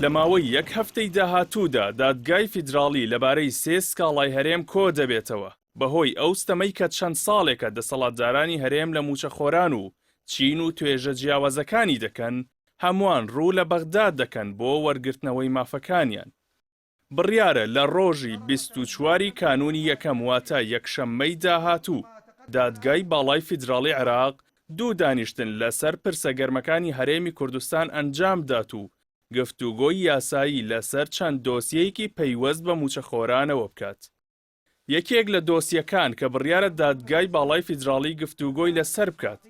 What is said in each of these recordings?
لە ماوەی یەک هەفتەی داهاتوودا دادگای فیدراڵی لەبارەی سێ سکاڵای هەرێم کۆدەبێتەوە، بەهۆی ئەو ستەمەی کە چەند ساڵێکە دەسەڵاتدارانی هەرێم لە مووچەخۆران و چین و توێژە جیاوازەکانی دەکەن، هەمووان ڕوو لە بەغداد دەکەن بۆ وەرگرتنەوەی مافەکانیان. بڕیارە لە ڕۆژی 24 ی کانوونی یەکەم واتە یەکشەممەی داهاتوو، دادگای باڵای فیدراڵی عێراق دوو دانیشتن لەسەر پرسە گەرمەکانی هەرێمی کوردستان ئەنجامبدات و گفتوگۆی یاسایی لەسەر چەند دۆسیەیەکی پەیوەست بە مووچەخۆرانەوە بکات. یەکێک لە دۆسیەکان کە بڕیارە دادگای باڵای فیدراڵی گفتوگۆی لەسەر بکات،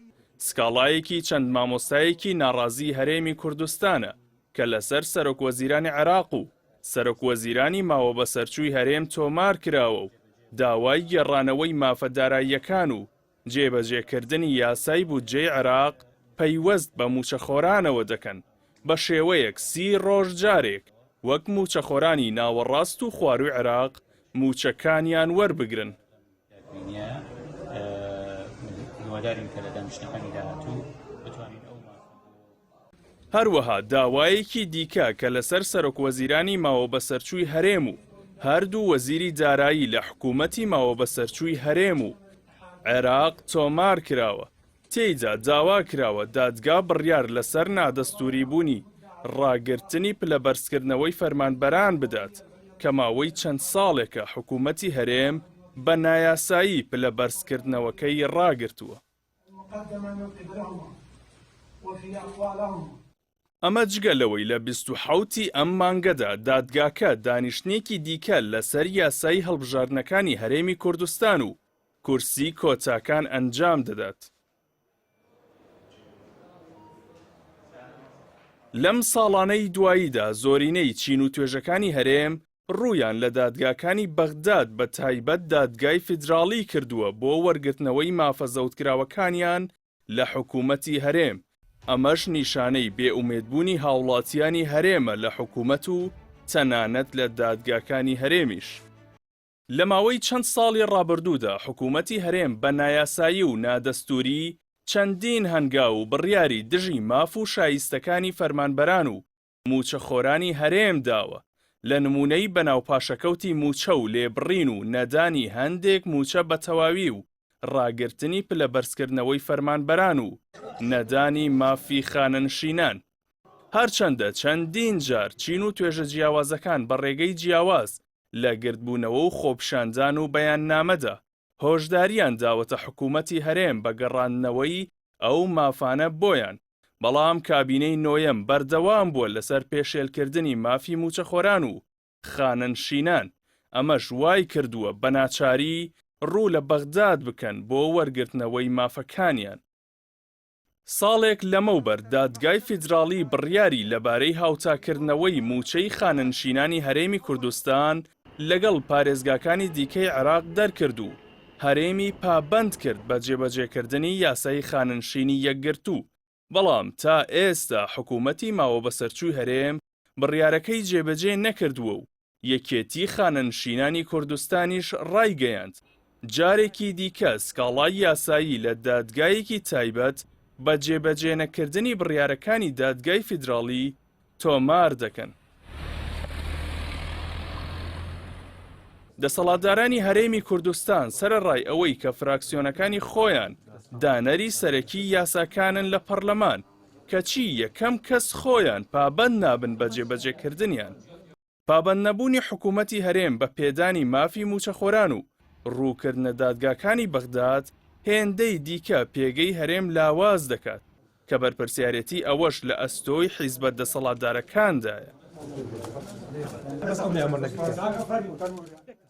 سکاڵایەکی چەند مامۆستایەکی ناڕازیی هەرێمی کوردستانە کە لەسەر سەرۆکوەزیرانی عێراق و سەرۆکوەزیرانی ماوەبەسەرچووی هەرێم تۆمارکراوە و داوای گێڕانەوەی مافە داراییەکان و جێبەجێکردنی یاسای بودجەی عێراق پەیوەست بە مووچەخۆرانەوە دەکەن، بە شێوەیەک سی ڕۆژ جارێک وەک مووچەخۆرانی ناوەڕاست و خوارووی عێراق مووچەکانیان وەربگرن. هەروەها داوایەکی دیکە کە لەسەر سەرۆکوەزیرانی ماوەبەسەرچووی هەرێم و هەردوو وەزیری دارایی لە حکوومەتی ماوەبەسەرچووی هەرێم و عێراق تۆمار کراوە، تێیدا داوا کراوە دادگا بڕیار لەسەر نادەستووریبوونی ڕاگرتنی پلەبەرزکردنەوەی فەرمانبەران بدات کە ماوەی چەند ساڵێکە حکوومەتی هەرێم بە نایاسایی پلەبەرزکردنەوەکەی ڕاگرتووە. ئەمە جگە لەوەی لە 27 ی ئەم مانگەدا دادگاکە دانیشتنێکی دیکە لەسەر یاسای هەڵبژاردنەکانی هەرێمی کوردستان و کورسی کۆتاکان ئەنجام دەدات. لەم ساڵانەی دواییدا زۆرینەی چین و توێژەکانی هەرێم ڕوویان لە دادگاکانی بەغداد بە تایبەت دادگای فیدراڵی کردووە بۆ وەرگرتنەوەی مافە زەوتکراوەکانیان لە حکوومەتی هەرێم، ئەمەش نیشانەی بێ ئومێدبوونی هاوڵاتیانی هەرێمە لە حکوومەت و تەنانەت لە دادگاکانی هەرێمیش. لە ماوەی چەند ساڵی ڕابردوودا حکوومەتی هەرێم بە نایاسایی و نادەستووری چەندین هەنگاو و بڕیاری دژی ماف و شایستەکانی فەرمانبەران و مووچەخۆرانی هەرێم داوە، لە نموونەی بەناو پاشەکەوتی مووچە و لێبڕین و نەدانی هەندێک مووچە بە تەواوی و ڕاگرتنی پلەبەرزکردنەوەی فەرمانبەران و نەدانی مافی خانەنشینان. هەرچەندە چەندین جار چین و توێژە جیاوازەکان بە ڕێگەی جیاواز لە گردبوونەوە و خۆپیشاندان و بەیاننامەدا هۆشداریان داوەتە حکوومەتی هەرێم بە گەڕاندنەوەی ئەو مافانە بۆیان، بەڵام کابینەی نۆیەم بەردەوام بووە لەسەر پێشێلکردنی مافی مووچەخۆران و خانەنشینان، ئەمەش وای کردووە بە ناچاری ڕوو لە بەغداد بکەن بۆ وەرگرتنەوەی مافەکانیان. ساڵێک لەمەوبەر دادگای فیدراڵی بڕیاری لەبارەی هاوتاکردنەوەی مووچەی خانەنشینانی هەرێمی کوردستان لەگەڵ پارێزگاکانی دیکەی عێراق دەرکرد و هەرێمی پابەند کرد بە جێبەجێکردنی یاسای خانەنشینی یەکگرتوو، بەڵام تا ئێستا حکوومەتی ماوەبەسەرچووی هەرێم بڕیارەکەی جێبەجێ نەکردووە و یەکێتی خانەنشینانی کوردستانیش ڕایگەیاند، جارێکی دیکە سکاڵای یاسایی لە دادگایەکی تایبەت بە جێبەجێنەکردنی بڕیارەکانی دادگای فیدراڵی تۆمار دەکەن. دەسەڵاتدارانی هەرێمی کوردستان سەرەڕای ئەوەی کە فراکسیۆنەکانی خۆیان دانەری سەرەکی یاساکانن لە پەڕلەمان، کەچی یەکەم کەس خۆیان پابەند نابن بە جێبەجێکردنیان. پابەندنەبوونی حکوومەتی هەرێم بە پێدانی مافی مووچەخۆران و ڕووکردنە دادگاکانی بەغداد هێندەی دیکە پێگەی هەرێم لاواز دەکات کە بەرپرسیارێتی ئەوەش لە ئەستۆی حیزبە دەسەڵاتدارەکاندایە.